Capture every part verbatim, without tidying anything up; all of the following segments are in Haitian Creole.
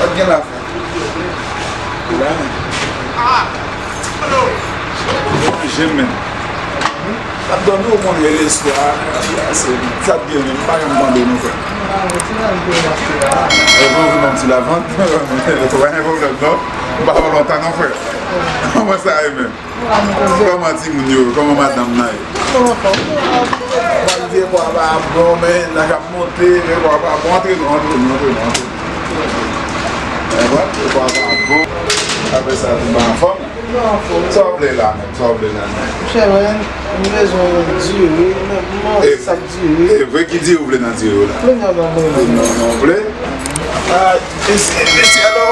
Sa gen la fè. La men. Manje men. Ap dòmi ou konn rele swa. Sa t gen men. M pa janm tande nou fè. E bon, vin yon ti lavant. Pa gen pwoblèm non. M pa fè lontan non frè. Kòman sa ye menm? Kòman timoun yo? Kòman madanm nan ye? Mwen vye kwa pa bon, men nan k ap monte, vye kwa pa bon. Antre nou, antre nou, antre nou, antre nou. Vye kwa pa bon. Apre sa, nou pa anfòm. Sa w vle la menm? Sa w vle la menm? Monchè, mwen, m bezwen diri, men m manje sa k diri. E vre ki diri w vle nan diri w la? Kounye a ban mwen. Kounye a ban w vle? Ah, mesye, mesye, alò,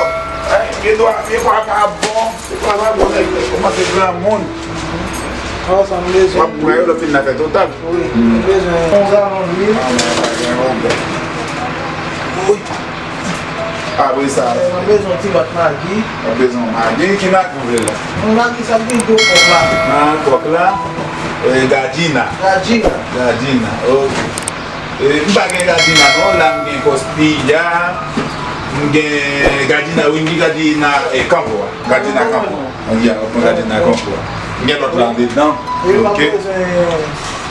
vye dwa, vye kwa pa bon. Se pa la bon nèg yo kòmanse granmoun. An, sa m bezwen. W ap pran yo lè w fin nan fè total. Wi, m bezwen yon galon lwil. An, men pa gen pwoblèm. Wi. Apre sa, m bezwen yon ti bwat magi. W ap bezwen yon magi. Ki magi w vle la? Yon magi sa ki gen gwo kòk la. An, kòk la. E, gadjina. Gadjina. Gadjina, ok. E, m pa gen gadjina non, la m gen kòspiya, m gen gadjina, wi, m gen gadjina, e, kanpo a. Gadjina kanpo. Ya, w ap pran gadjina kanpo a. M gen lòt la andedan. E, w ap bezwen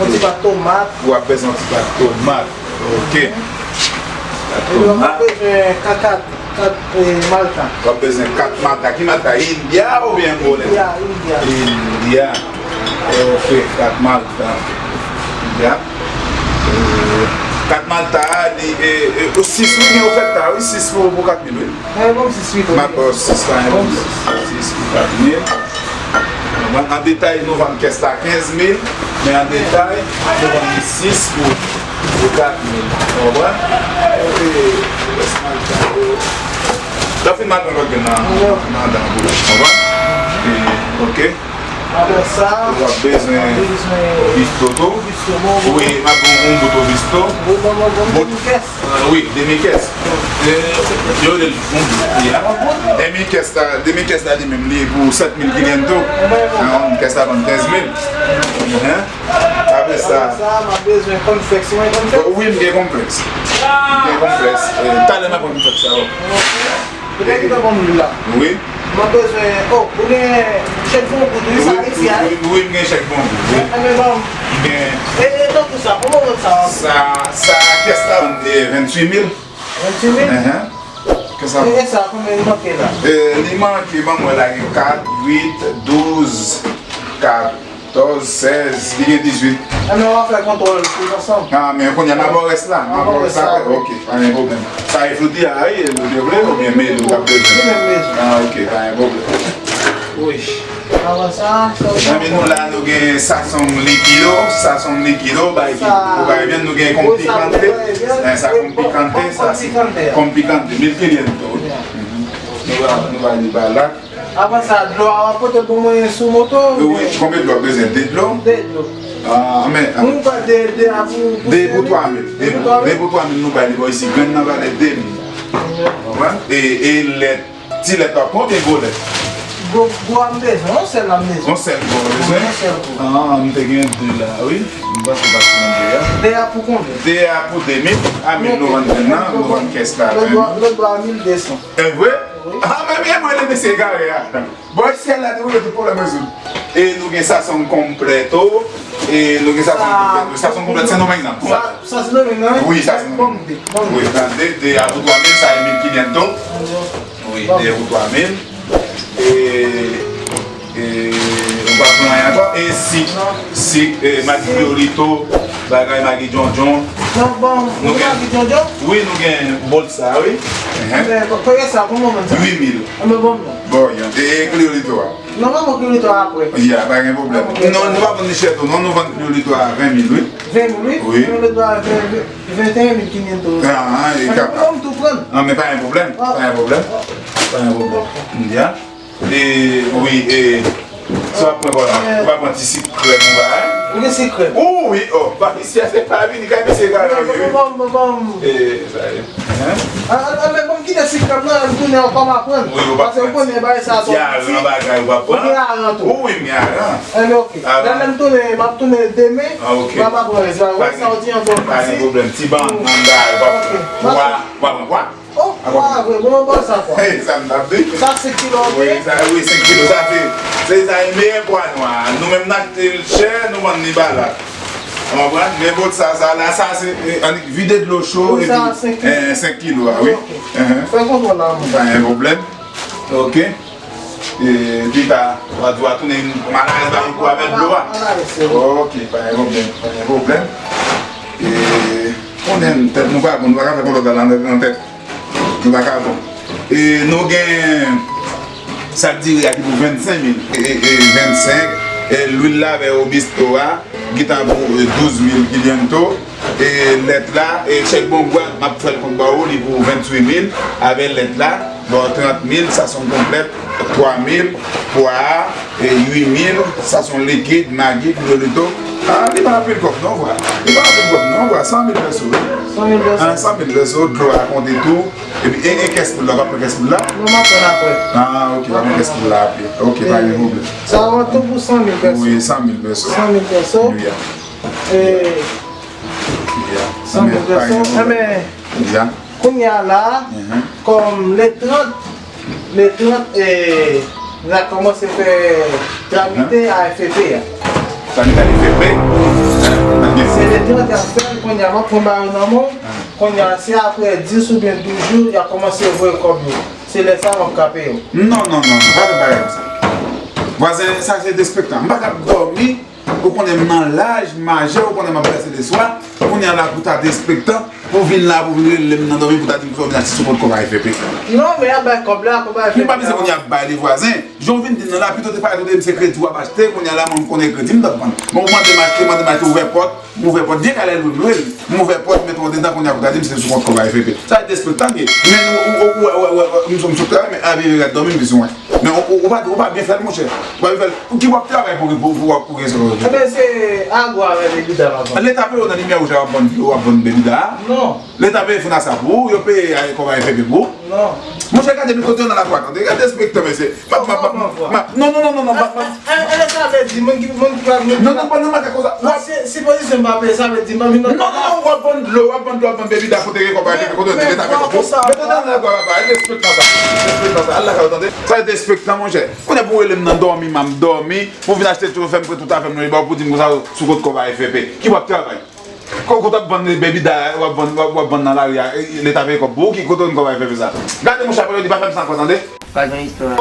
yon ti pat tomat. W ap bezwen yon ti pat tomat. Ok. Pat tomat. E, w ap bezwen kakat. Kat, e, malta. W ap bezwen kat malta. Ki malta? India oubyen Angola? India, India. India. Ok, kat malta. India. E, kat malta, li, e, e, sis, wi, gen ofèt la, wi, sis pou, pou kat mil, wi. Mwen, bon, sis, wi. M ap ba w sis la, sis pou kat mil. Konprann? An detay, nou vann kès la kenz mil, men an detay, nou vann li sis pou, pou kat mil. Konprann? Epi, rès malta yo. Lè w fin mal pran lòt grenn nan, nan dan pou. Konprann? E, ok. Apre sa, w ap bezwen bisto tou. Wi, m ap pran yon bout obisto. Wi, demi kès. Ah, wi, demi kès. Eh, yo rele l yon bout, ya. Demi kès la, demi kès la li menm, li pou sèt mil kilyen tou. Ah, kès la vann kenz mil. Hein? Apre sa. Apre sa, m ap bezwen kònflèks. Ou gen kònflèks? Wi, m gen kònflèks. M gen kònflèks. Eh, talè m ap pran kònflèks sa, wi. Ou gen ki nan banm li la? Wi. M ap bezwen, oh, ou gen chèk bonbon tou, wi, sa Ayiti a, wi? Wi, wi, m gen chèk bonbon, wi. Enben, ban m. M gen. E, e, tankou sa, pou moman sa. Sa, sa, kès la, e, venntuit mil. Venntuit mil? Enhen. Kès la. E, e sa, konbyen li manke la? E, li manke, ban m wè la, gen kat, uit, douz, kat. Katòz, sèz, li gen dizuit. Enben, w a fè kontwòl tout ansanm. Ah, men kounye a, m a ba w rès la. M a ba w rès la. Ok, pa gen pwoblèm. Sa e fouti a, wi, nou te vle, oubyen mezi w t ap bezwen? Li menm mezi. Ah, ok, pa gen pwoblèm. Wi. Avan sa, sa w... Zanmi nou la, nou gen sasonm likido, sasonm likido, bay ki, pou bay vyann, nou gen konm pikante. Eh, sa konm pikante, sa se konm pikante, mil kilyen tou, wi. Mhm. Nou va, nou va li ba la. Avan sa, dlo a w ap pote pou mwen sou moto? Wi, konbyen dlo w bezwen? De dlo? De dlo. Ah, men, ah. Nou pran de, de a pou, pou de pou twa mil. De pou twa mil. De pou twa mil nou bay li bò isi. Grenn nan vale de mil. Konprann? E, e lèt, ti lèt w ap pran oubyen gwo lèt? Gwo, gwo a m bezwen, yon sèl la m bezwen. Yon sèl gwo w bezwen? Yon sèl gwo. Ah, m te gen de la, wi. M panse w pa t pran de a. De a pou konbyen? De a pou de mil. A mil nou vann grenn nan, nou vann kès la. Lòt bò a, lòt bò a mil de san. E vre? Wi. Ah, men byen mwen, mesye egare a. Bon, syèl la te woule tout pwoblèm rezoud. E nou gen sasonm konplèto. E nou gen sasonm konplèto. Sasonm konplèt Sendomeng nan. Sa, sa Sendomeng nan, wi? Wi, sa Sendomeng. Bon, de, bon. Wi, pran de, de a pou twa mil, sa e mil kilyen tou. Wi, de a pou twa mil. E, e, ou pa pran anyen ankò? E sik, sik, e, magi kriyolito, bagay magi djondjon. Non, bon, nou gen magi djondjon? Wi, nou gen bòl sa, wi. Enhen. Men, kote sa, pou moman sa? Uit mil. Enben, bon, non. Bon, e, e kriyolito a? Non, pa bon, kriyolito a apre. Ya, pa gen pwoblèm. Non, nou pa vann li chè tou, non, nou vann kriyolito a ven mil, wi. Ven mil, wi? Wi. Kriyolito a ven, venteyen mil kinyen tou. Ah, ah, e kapab. Mwen tou pran. Non, men pa gen pwoblèm, pa gen pwoblèm. Pa gen pwoblèm. Ya. E, wi, e, sa w ap pran kò la? Ou pa pran ti sik krèm ou ba? Ou gen sik krèm? Ou wi, oh, pa isi a se pa vini, kay mesye egare a, wi. Bon, bon, bon, bon. E, sa ye. Hein? A, a, a, men bon, kite sik krèm nan, m tounen ankò m aprann. Wi, ou pa pran. Paske ou konnen bagay sa a twò piti. Gen aran bagay ou pa pran? Ou gen aran tou. Ou wi, m gen aran. Enben, ok. Lè, lè m tounen, m ap tounen demen. Ah, ok. M ap aprann rès la. Wè sa w di an twò piti. Pa gen pwoblèm. Ti bannann bagay ou pa pran. Pwa, ou pa pran pwa? Oh, Kwa vre, bon, bon, sa kwa. Hey, sa m t ap di. Sa senk kilo, ok? Wi, sa, wi, senk kilo, sa se, se sa e meyè kwa nou a. Nou menm n achte l chè, nou vann li ba la. Ou konprann? Men bòt sa, sa la, sa se, eh, annik vide dlo cho, epi, eh, senk kilo a, wi. Ok. Fè kontwòl la, mwen. Pa gen pwoblèm. Ok. E, pita, w a di w a tounen malarèz ba yon kou avèk dlo a. Ok, pa gen pwoblèm, pa gen pwoblèm. E, konnen tèt nou pa bon, nou pa ka fè kontwòl la nan tèt. Nou pa ka bon. E nou gen sak diri a ki pou vennsenk mil. E, e, e vennsenk, e lwil la avè Robusto a, ki ta pou, e, douz mil kilianto. E lèt la, e chèk bon bwa, m ap fè l kont ba ou, li pou venntuit mil. Avè lèt la, bon, trant mil, sa se yon konplèt, twa mil, pwa a, e uit mil, sa se yon likid, magi, kriyolito. Ah, li pa anpil kòb non, vwa. Li pa anpil kòb non, vwa. San mil pèso, wi. San mil pèso? Ah, san mil pèso, dlo a konte tou. Epi, e, e kès poul la, w ap pran kès poul la? Non, m ap pran l apre. Ah, ok, w ap pran kès poul la apre. Ok, pa gen pwoblèm. Sa va tou pou san mil pèso. Wi, san mil pèso. San mil pèso. Wi, ya. E, ya. San mil pèso. Enben, ya. Kounye a la, kòm le trant, le trant, e, n a kòmanse fè tramite A F P a. Tramite A F P? Se le trant y ap fè l, kounye a m ap pran ba yo nan men w. Kounye a, se apre dis oubyen douz jou, y a kòmanse voye kòb yo. Se lè sa a m ap ka peye w. Non, non, non, non, pa fè bagay konsa. Vwazen, sa se derespektan. M pa ka ap dòmi. Ou konnen m nan laj majè, ou konnen m ap vèse leswa. Kounye a la pou ta derespektan, pou vin la, pou vin rele m nan dòmi, pou ta di m pou fè w vin achte sou kont kòb A F P. Non, men y ap bay kòb la, kòb A F P. M pa bezwen kounye a ap bay li vwazen. Jan w vin di m nan la, pito te parèt ou te di m se kredi w ap achte, kounye a la mwen m konnen kredi m t ap vann. Men ou mande m achte, mande m achte, ouvè pòt, m ouvè pòt, byen ka lè lwe m lwe l. M ouvè pòt, mete w andedan, kounye a pou ta di m se sou kont kòb A F P. Sa e derespektan ye. Men ou, ou, ou, ou, ou, ou, m sou, m sou travay, men a vire gad dòmi m bezwen. Men ou, ou, ou pa, ou pa byen fè l, monchè. Ou pa byen fè l. Pou ki w ap travay pou, pou, pou, pou gen sa w ap fè? Enben, se agwa avè bebida m ap vann. Leta peye w nan limyè wouj la, w ap vann dlo, w ap vann bebida a? Non. Leta peye founasa pou ou, yo peye a, kòb A F P pou ou? Non. Monchè, gade nou kote w nan lakou a, tande. Gade derespektan, mesye. M ap, m ap, m ap, m ap, non, non, non, non, m ap, m ap. E, e, e, sa vle di, moun ki, moun ki pa vle. Non, non, pa nan makak konsa. Non, si, si pozisyon m pa peye, sa vle di, m pa vin nan. Non, non, non, w ap vann dlo, w ap vann dlo, w ap vann bebida, kote gen kòb A F P, kote gen leta peye kòb pou ou. Mete w nan lakou a, papa, e derespektan sa. Derespektan sa. Al lakay ou, tande. Sa e derespektan, monchè. Kounye a pou w rele m nan dòmi, m ap dòmi. Pou w vin achte tout, fè m pran tout afè m nan men w pou w di m konsa sou kont kòb A F P. Ki w ap travay? Kote w ap vann bebida, w ap vann, w ap, w ap vann nan lari a, e, leta peye kòb pou ou, ki kote w jwenn kòb A F P sa? Gade monchè, apre yo di pa fè m sa ankò, tande? Pa gen istwa.